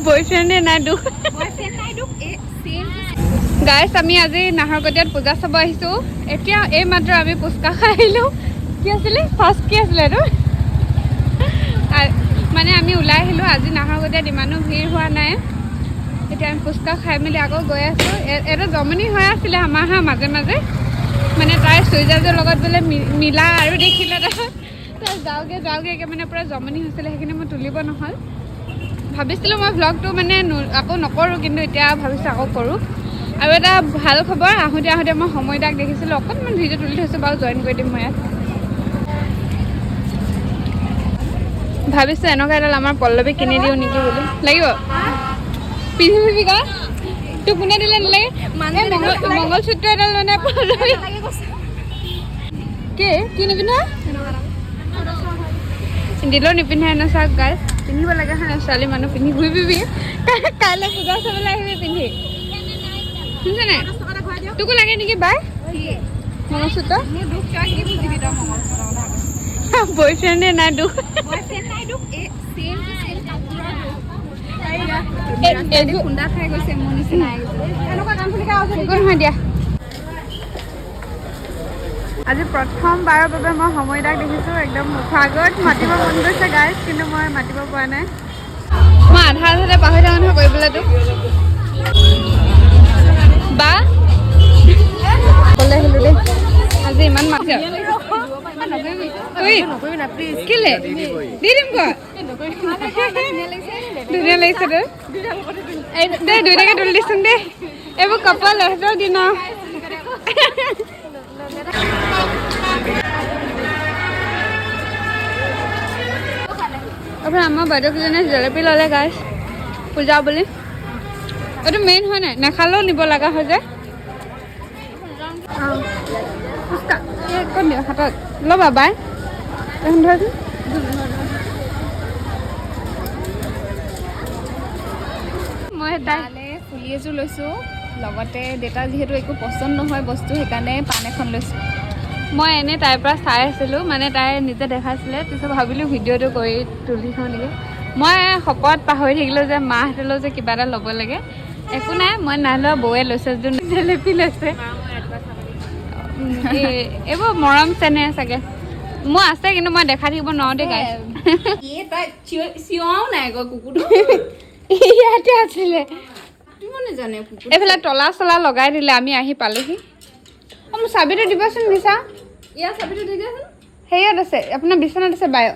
বয়ফ্ৰেণ্ডে নাই দুখ। বয়ফ্ৰেণ্ড নাই দুখ, এই চেম। গাইছ, আমি আজি নাহৰকটীয়াত পূজা চাব আহিছোঁ। এতিয়া এইমাত্ৰ আমি পুচকা খাই আহিলোঁ। কি আছিলে ফাৰ্ষ্ট, কি আছিলে এইটো? মানে আমি ওলাই আহিলোঁ। আজি নাহৰকটীয়াত ইমানো ভিৰ হোৱা নাই। এতিয়া আমি পুচকা খাই মেলি আকৌ গৈ আছোঁ। এইটো জমনি হৈ আছিলে আমাৰ হা, মাজে মাজে মানে তাই চুইজাৰযোৰ লগত বোলে মিলা আৰু দেখিলে, তাৰপিছত তাই যাওঁগে যাওঁগে একে মানে পূৰা জমনি হৈছিলে। সেইখিনি মই তুলিব নহ'ল। ভাবিছিলোঁ মই ভ্লগটো মানে আকৌ নকৰোঁ, কিন্তু এতিয়া ভাবিছোঁ আকৌ কৰোঁ। আৰু এটা ভাল খবৰ, আহোঁতে আহোঁতে মই সময়দাক দেখিছিলোঁ। অকণমান ভিডিঅ' তুলি থৈছোঁ বাৰু, জইন কৰি দিম মই ইয়াত। ভাবিছোঁ এনেকুৱা এডাল আমাৰ পল্লৱী কিনি দিওঁ নেকি বুলি। লাগিব পিন্ধি কা তোক কোনে দিলে নালাগে। এই মংগলসূত্ৰ এডাল মানে পল্লৱী কি কি নিপিন্ধা দিলেও নিপিন্ধে। ন চাওক গাইছ, পিন্ধিব লাগে হয় নাই? ছোৱালী মানুহ পিন্ধি ঘূৰি ফুৰিবি। কাইলৈ পূজা চাবলৈ আহিবি পিন্ধি। শুনিছে নাই? তোকো লাগে নেকি বাই মংগলসূত্ৰ? মোৰ দুখ তই কি বুজিবি, তই মংগলসূত্ৰৰ কথা কৈছ। বয়ফ্ৰেণ্ডে নাই দুখ। বয়ফ্ৰেণ্ড নাই দুখ, এই চেম টু চেম কাপোৰৰ দুখ। এযোৰ খুন্দা খাই গৈছে মোৰ নিচিনা। একো নহয় দিয়া। আজি প্ৰথমবাৰৰ বাবে মই সময়দাক দেখিছোঁ একদম মুখৰ আগত। মাতিব মন গৈছে গাইছ, কিন্তু মই মাতিব পৰা নাই। মই আধা আধাতে পাহৰি থাকোঁ নহয় কৰিবলৈ তোক। বা ক'লে আহিলোঁ দেই। আজি ইমান মাতিছে কেলে দি দিম কোৱা। ধুনীয়া লাগিছে তোৰ। এই দে, দুইটাকে তুলি দিছোন দেই। এইবোৰ কপাল এহঁতৰ দিনৰ। তাৰপৰা আমাৰ বাইদেউকেইজনে জেলেপি ল'লে গাইছ, পূজা বুলি। এইটো মেইন হয় নাই, নাখালেও নিব লগা হৈ যায়। অঁ, ফুচকা এই ক'ত দিওঁ? হাতত ল'বা বাই, এখন ধৰচোন। মই তাই তালে ফুলি এযোৰ লৈছোঁ, লগতে দেউতা যিহেতু একো পচন্দ নহয় বস্তু, সেইকাৰণে পাণ এখন লৈছোঁ। মই এনেই তাইৰ পৰা চাই আছিলোঁ, মানে তাই নিজে দেখাইছিলে, পিছত ভাবিলোঁ ভিডিঅ'টো কৰি তুলি থওঁ নেকি। মই শপত পাহৰি থাকিলোঁ যে মাহঁতলৈও যে কিবা এটা ল'ব লাগে। একো নাই, মই নাই লোৱা, বৌয়ে লৈছে। যোন জেলেপি লৈছে। এইবোৰ মৰম চেনেহ চাগে। মোৰ আছে, কিন্তু মই দেখাই থাকিব নোৱাৰোঁ দেই গাইছ। এই তাই চিঞৰাও নাই আকৌ কুকুৰটো। ইয়াতে আছিলে। নাজানে কুকুৰ। এইফালে তলা চলা লগাই দিলে, আমি আহি পালোহি। অঁ, মোৰ চাবিটো দিবচোন নিচা। ইয়াৰ চাবিটো দি দিয়াচোন। হেৰিয়ত আছে, আপোনাৰ বিচনাত আছে বায়।